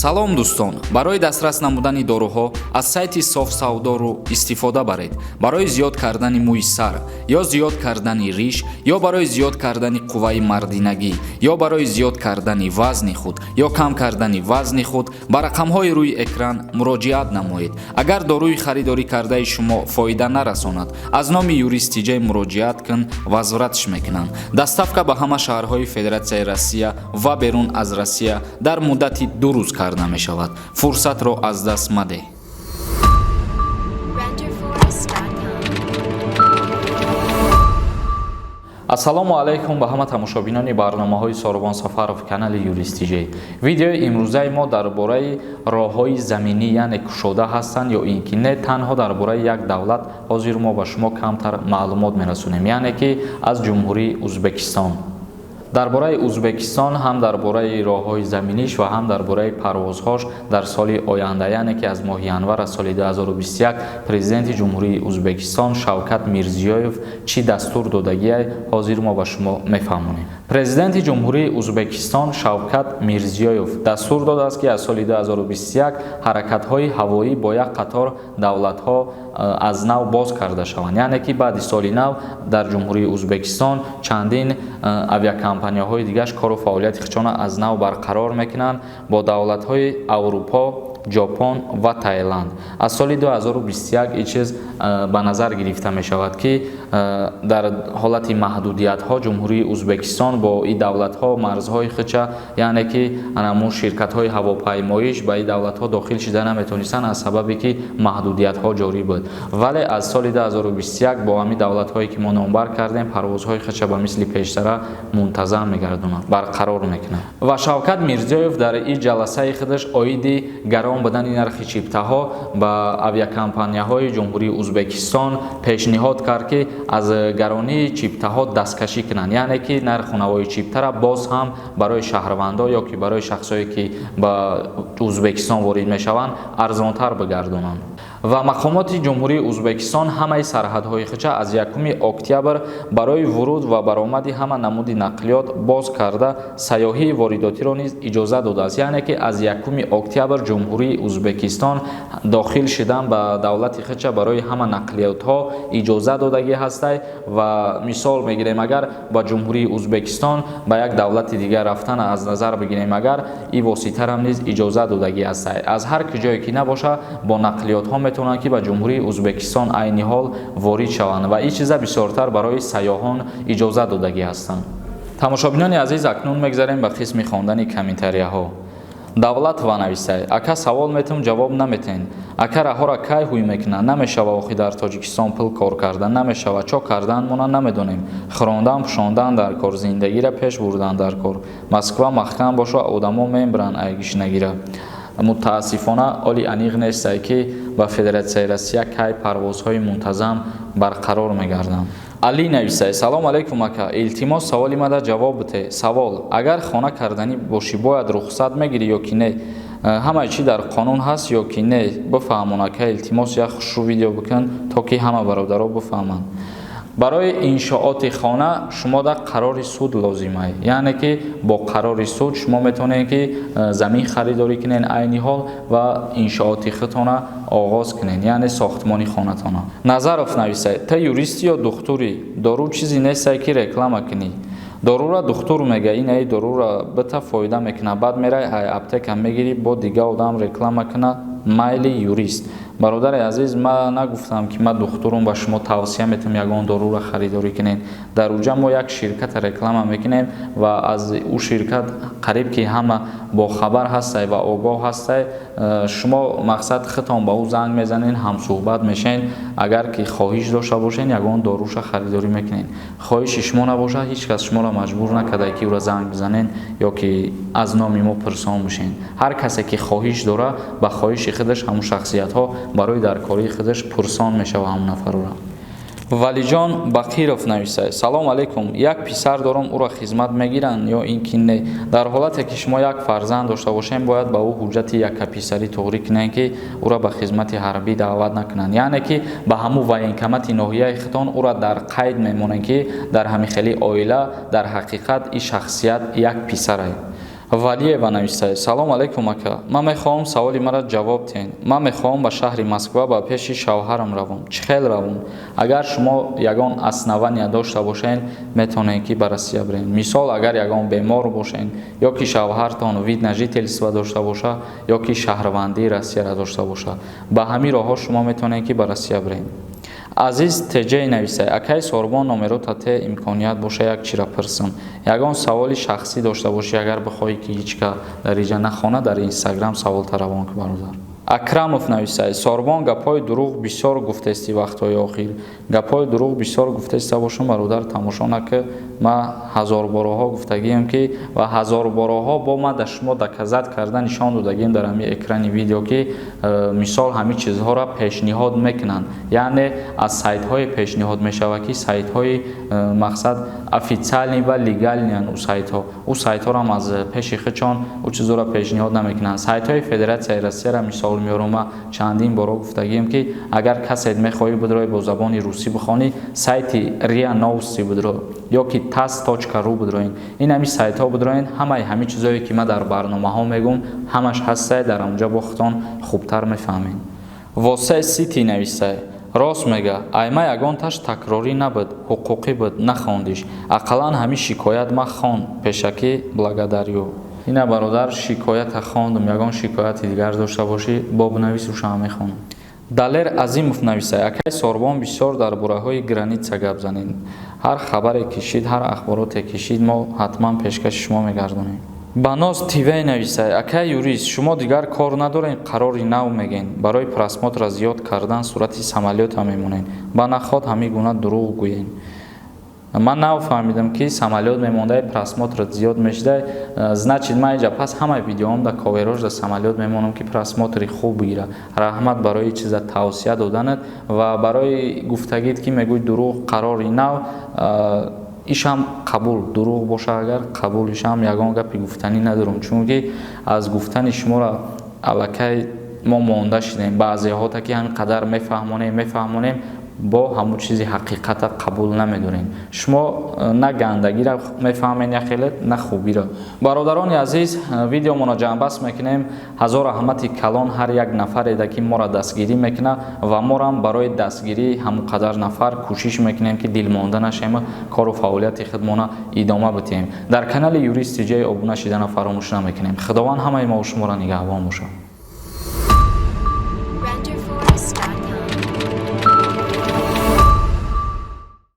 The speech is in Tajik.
Салом, дӯстон! Барои дастрас намудани доруҳо аз сайти Софсавдору истифода баред. Барои зиёд кардани мӯи сар ё зиёд кардани риш, ё барои зиёд кардани қувваи мардинагӣ, ё барои зиёд кардани вазни худ, ё кам кардани вазни худ ба рақамҳои рӯи экран муроҷиат намоед. Агар доруи харидорӣ кардаи шумо фоида нарасонад, аз номи Юрист Тиҷай муроҷиат кун, возврат ш мекунанд. Доставка ба ҳама шаҳрҳои Федератсияи Россия ва берун аз Россия дар муддати 2 рӯз карда мешавад. Фурсатро аз даст мадеҳ. Renderforest.com. Ассалому алайкум ба ҳама тамошобинони барномаҳои Сорубон Сафаров, канали Юрист Тиҷей. Видеои имрӯзаи мо дар бораи роҳҳои заминӣ, яъне кушода ҳастанд ё ин ки не, танҳо дар бораи як давлат ҳозир мо ба шумо камтар маълумот мерасонем, яъне ки аз Ҷумҳурии Узбекистон. Дар бораи Узбекистон, ҳам дар бораи роҳҳои заминиш ва ҳам дар бораи парвозҳош дар соли оянда, яъне ки аз моҳи январ аз соли 2021 президенти Ҷумҳурии Узбекистон Шавкат Мирзиёев чӣ дастур додагиай, ҳозир мо ба шумо мефаҳмонем. Президенти Ҷумҳурии Узбекистон Шавкат Мирзиёев дастур додааст, ки аз соли 2021 ҳаракатҳои ҳавоӣ бо як қатор давлатҳо аз нав боз карда шаванд, яъне ки баъди соли нав дар Ҷумҳурии Узбекистон чандин авиакомпанияҳои дигаш кору фаъолияти худшона аз нав барқарор мекунанд бо давлатҳои Аврупо, Ҷопон ва Таиланд. Аз соли 2021 ин чиз ба назар гирифта мешавад, ки дар ҳолати маҳдудиятҳо Ҷумҳурии Узбекистон бо ин давлатҳо марзҳои худша, яъне ки анамун ширкатҳои ҳавопаймоиш ба ин давлатҳо дохил шида наметавонистанд, аз сабабе ки маҳдудиятҳо ҷорӣ буд. Вале аз соли 2021 бо ҳамин давлатҳое, ки мо номбар кардем, парвозҳои худша ба мисли пештара мунтазам мегардонад, барқарор мекунад. Ва Шавкат Мирзиёев дар ин ҷаласаи худаш оиди гарон будани нархи чиптаҳо ба авиакомпанияҳои Ҷумҳурии Узбекистон пешниҳод кард, ки аз гаронии чиптаҳо дасткашӣ кунанд, яъне ки нарху навои чиптара боз ҳам барои шаҳрвандо ё ки барои шахсое, ки ба Узбекистон ворид мешаванд, арзонтар бигардонанд. Ва мақомоти Ҷумҳурии Узбекистон ҳамаи сарҳадҳои худша аз 1 октябр барои вуруд ва баромади ҳама намуди нақлиёт боз карда, сайёҳии воридотиро низ иҷоза додааст. Яъне ки аз 1 октябр Ҷумҳурии Узбекистон дохил шидан ба давлати худша барои ҳама нақлиётҳо иҷоза додагӣ ҳастай. Ва мисол мегирем, агар ба Ҷумҳурии Узбекистон ба як давлати дигар рафтан аз назар бигирем, агар ин воситарам низ иҷоза додагӣ ҳастай, аз ҳар куҷое ки набоша, бо нақлиётҳо метавонанд, ки ба Ҷумҳурии Узбекистон айни ҳол ворид шаванд. Ва ин чиза бисёртар барои сайёҳон иҷоза додагӣ ҳастанд. Тамошобинони азиз, акнун мегзарем ба қисми хондани комментарияҳо. Давлатова нависай: «Ака, савол метум, ҷавоб наметен. Ака, раҳора кай ҳуй мекунанд? Намешава охи, дар Тоҷикистон пул кор кардан намешава. Чо кардан мона намедонем. Хӯрондан, пӯшондан дар кор, зиндагиро пеш бурдан дар кор. Москва маҳкам боша, одамо мембиранд ай гишнагира.» Мутаассифона, оли аниқ нестай, ки ба Федератсияи Россия кай парвозҳои мунтазам барқарор мегарданд. Али нависай: «Салом алайкум, ака, илтимос, саволи мада ҷавоб бите. Савол: агар хона карданӣ бошӣ, бояд рухсат мегирӣ ё ки не? Ҳамаи чӣ дар қонун ҳаст ё ки не? Бифаҳмон, ака, илтимос, як хушрӯ видео бикун, то ки ҳама бародаро бифаҳманд.» Барои иншооти хона шумо дар қарори суд лозимай, яъне ки бо қарори суд шумо метавонед, ки замин харидорӣ кунед айни ҳол ва иншооти худтона оғоз кунед, яъне сохтмони хонатона. Назаров нависай: «Та юристи ё духтури? Дору чизе нестай, ки реклама кунӣ. Дорура духтур мега, инаи дорура бита, фоида мекунад. Баъд мерай, ай аптека мегирӣ, бо дига одам реклама кунад, майли.» Юрист бародари азиз, ман нагуфтам, ки ман духтурум, ба шумо тавсия метавам ягон дорура харидорӣ кунед. Дар уҷа мо як ширката реклама мекунем ва аз ӯ ширкат қариб ки ҳама бохабар ҳастай ва огоҳ ҳастай. Шумо мақсад худтон ба ӯ занг мезанед, ҳамсӯҳбат мешавед. Агар ки хоҳиш дошта бошед, ягон доруша харидорӣ мекунед. Хоҳиши шумо набошад, ҳеҷ кас шуморо маҷбур накарда, ки ӯро занг бизанед ё ки аз номи мо пурсон бошед. Ҳар касе ки хоҳиш дора, ба хоҳиши худаш ҳамун шахсиятҳо барои даркории худаш пурсон мешава ҳамун нафарора. Валиҷон Бақиров нависад: «Салом алайкум, як писар дорам, ӯро хизмат мегиранд ё ин ки не?» Дар ҳолате ки шумо як фарзанд дошта бошем, бояд ба ӯ ҳуҷҷати яккаписарӣ туғрӣ кунед, ки ӯро ба хизмати ҳарбӣ даъват накунанд, яъне ки ба ҳамун военкомати ноҳияи худтон ӯро дар қайд мемонед, ки дар ҳамин хели оила дар ҳақиқат ин шахсият як писарай. Валиева нависае: «Салом алейкум, ака, ман мехоҳам саволи маро ҷавоб диҳед. Ман мехоҳам ба шаҳри Москва ба пеши шавҳарам равам. Чӣ хел равам?» Агар шумо ягон основания дошта бошед, метавонед, ки ба Россия биред. Мисол, агар ягон бемор бошед ё ки шавҳартон вид на жительство дошта боша ё ки шаҳрвандии Россияро дошта боша, ба ҳамин роҳҳо шумо метавонед, ки ба Россия биред. Азиз Теҷей нависай: «Акаи Сорбон, номерота те, имконият боша, як чира пирсам. Ягон саволи шахсӣ дошта бошӣ, агар бихоҳӣ, ки ҳеҷ ка дар иҷа нахона, дар Инстаграм саволта равон ку, бародар». Акрамов нависай: «Сорбон, гапҳои дурӯғ бисёр гуфтести вақтҳои охир». Гапҳои дурӯғ бисёр гуфтеста бошам, бародар, тамошо нака. Ма ҳазорбороҳо гуфтагием, ки ва ҳазорбороҳо бо ма да шумо доказать карда нишон додагием дар ҳамин экрани видео, ки мисол, ҳамин чизҳоро пешниҳод мекунанд, яъне аз сайтҳое пешниҳод мешавад, ки сайтҳои мақсад официальный ва легальный анд. Ӯ сайтҳоро аз пеши худшон ӯ чизҳоро пешниҳод намекунанд. Сайтҳои Федератсияи Россияро мисол меорам. Ма чандин боро гуфтагием, ки агар касед мехоҳӣ бидрои бо забони русӣ бихонӣ, сайти РИА Новости бидро ё ки tass.ru бидроен. Ин ҳами сайтҳо бидроен, ҳамаи ҳамин чизҳое, ки ман дар барномаҳо мегӯм, ҳамаш ҳастае дар онҷа, бо худтон хубтар мефаҳмед. Восе Сити нависай: «Рост мега, айма ягонташ такрорӣ набуд, ҳуқуқӣ буд, нахондиш. Ақаллан ҳамин шикоят ма хон, пешакӣ благодарю». Ина, бародар, шикоята хондум. Ягон шикояти дигар дошта бошӣ, бо бинавис, ушам мехонам. Далер Азимов нависай: «Акай Сорбон, бисёр дар бораҳои граница гап занед. Ҳар хабаре кишид, ҳар ахбороте кишид, мо ҳатман пешкаши шумо мегардонем». Баноз ТВ нависай: «Акай юрист, шумо дигар кор надорен, қарори нав мегӯен, барои просмотр а зиёд кардан сурати самолёта мемонед. Ба наход ҳамин гуна дурӯғ гӯен». Ман нав фаҳмидам, ки самолёт мемондаи, просмотр ат зиёд мешудай. Значит, ман иҷа пас ҳамаи видеоам да коверош да самолёт мемонам, ки просмотр и хуб бигира. Раҳмат барои чиза тавсия доданат ва барои гуфтагит, ки мегӯй дурӯғ, қарори нав. Ишам қабул, дурӯғ боша агар, қабул, ишам ягон гапи гуфтанӣ надорам, чунки аз гуфтани шуморо аллакай мо монда шудем. Баъзеҳота ки ҳамин қадар мефаҳмонем, мефаҳмонем, бо ҳамун чизи ҳақиқата қабул намедорем. Шумо на гандагиро мефаҳмед яхеле, на хубиро. Бародарони азиз, видеомонро ҷамъбаст мекунем. Ҳазор раҳмати калон ҳар як нафареда, ки моро дастгирӣ мекунад, ва морам барои дастгирии ҳамун қадар нафар кӯшиш мекунем, ки дилмонда нашем, кору фаъолияти худмона идома бидиҳем. Дар канали Юрист Тиҷай обуна шидана фаромӯш намекунем. Худованд ҳамаи мо шуморо нигаҳбон бошад.